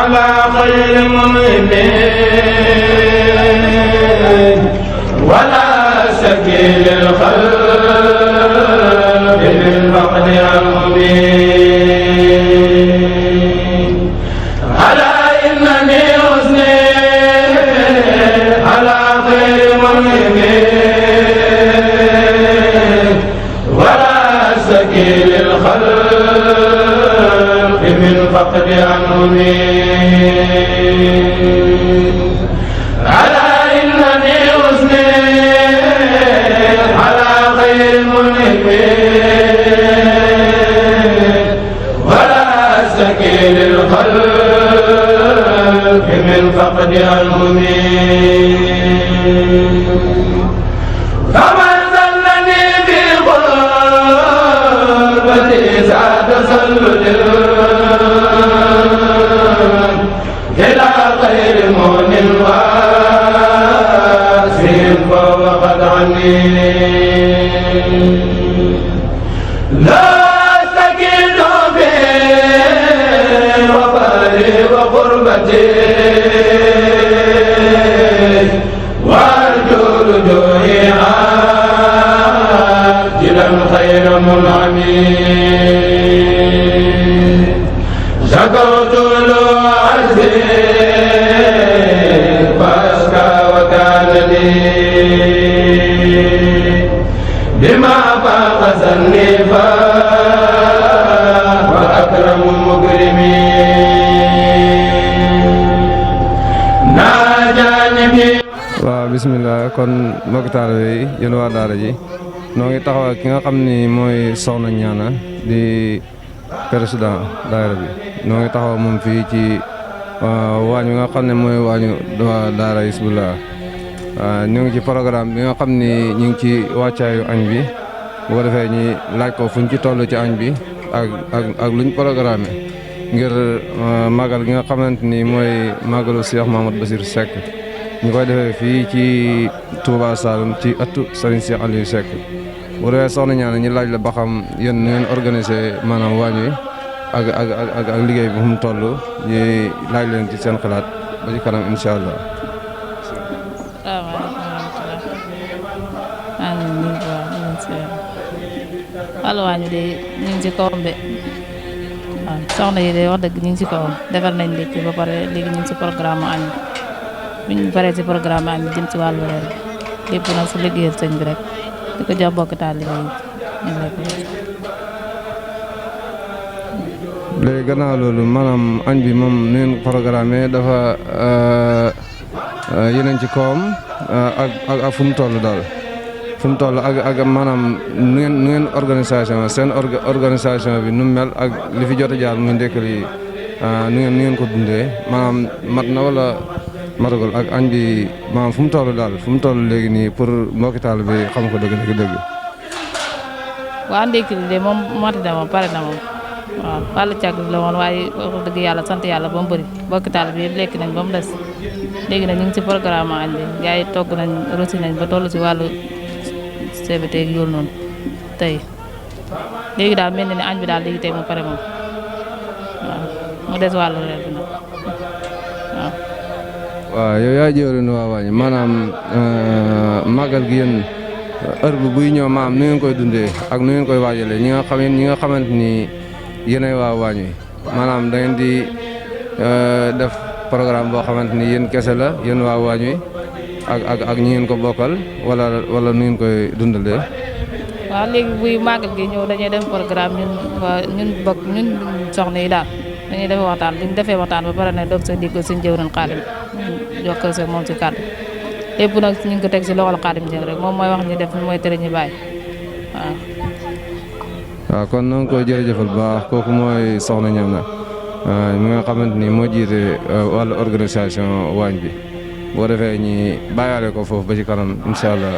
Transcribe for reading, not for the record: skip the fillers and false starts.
على خير مؤمن ولا سكيل الخلق بالفقد المبين على إنني أثني على خير مؤمن ولا سكيل الخلق من فقد المبين على إنني أثني على خير مؤمن ولا سكيل الخلق من فقد المبين فمن ظلني في غربتي زاد تسلل إلى غير مؤن واسع فوقد عني لا سكنت في وفري وغربتي وارجو رجوعي عاجلا خير منعمين شكوت له عزي فاسكى وكان لي بما فاق ظني وأكرم المكرمين ناجاني waaw bisimilah kon mbokk taalibe yi yéen waa daara ji noo ngi taxaw ki nga xam ni mooy Soxna Ñaana di président daara bi noo ngi taxaw moom fii ci waañ wi nga xam ne mooy waañu waa daara Hizbullah ñu ngi ci programme bi nga xam ni ñu ngi ci wàccaayu añ bi bu ko defee ñi laaj ko fuñ ci toll ci añ bi ak luñ programme ngir màggal gi nga xamante ni mooy màggalu Cheikh Mamadou Bassirou Seck ñu koy defee fii ci Touba Saloum ci ëttu Serigne Cheikh Aliou Seck bu defee Soxna Ñaana ñu laaj la ba xam yéen nu ngeen organisé maanaam waañ wi ak liggéey bi fu mu toll ñu laaj leen ci seen xalaat ba ci kanam incha allah. wàllu waañ wi de ñu ngi ci kawam de waaw soxna yi de wax dëgg ñu ngi ci kawam defar nañ léegi ba pare léegi ñu ngi ci programme añ bi ñu paree ci programme añ bi jëm ci wàllu reer bi lépp nag su liggéeyal sëñ bi rek di ko jox bokk taalibe yi ñu lekk. léegi gannaaw loolu maanaam añ bi moom nu ngeen programme dafa yeneen ci kawam ak fu mu toll daal fu mu toll ak maanaam nu ngeen organisation seen organisation bi nu mel ak li fi jot a jaar muy ndékkal yi nu ngeen ko dundee maanaam mat na wala matagul ak añ bi maanaam fu mu toll daal fu mu toll léegi nii pour mbokki taal bi xam ko dëgg. waa ndékki li de moom mati na moom pare na moom waaw wàllu càgg la woon waaye wax dëgg yàlla sant yàlla ba mu bëri mbokki taal bi yëpp lekk nañ ba mu des léegi nag ñu ngi ci programme añ bi gars yi togg nañ rosi nañ ba toll ci wàllu CBT ak yoolu noonu tey léegi daal mel na ni añ bi daal léegi tey mu pare moom waaw mu des wàllu reer bi nag waaw. waaw yow yaa jëwriñ waa waañ maanaam màggal gi yéen heure bi buy ñëw maam nu ngeen koy dundee ak nu ngeen koy waajalee ñi nga xamante ni yéenay waa waañ wi maanaam da ngeen di def programme boo xamante ni yéen kese la yéen waa waañ wi ak ñi ngeen ko bokkal wala nu ngeen koy dundalee. waaw léegi buy màggal gi ñëw dañuy def programme ñun soxna yi daal dañuy def waxtaan bu ñu defee waxtaan ba pare ne doog sa digg suñu jëwriñ Xaadim jox ko moom si kàddu lépp nag ñu ngi ko teg si loxol Xaadim Jeng rek moom mooy wax ñu def mooy tere ñu bàyyi waaw. waaw kon na nga koy jërëjëfal baax kooku mooy Soxna Ñaana mi nga xamante ni moo jiite wàllu organisation waañ bi boo defee ñi bàyyaale ko foofu ba ci kanam incha allah.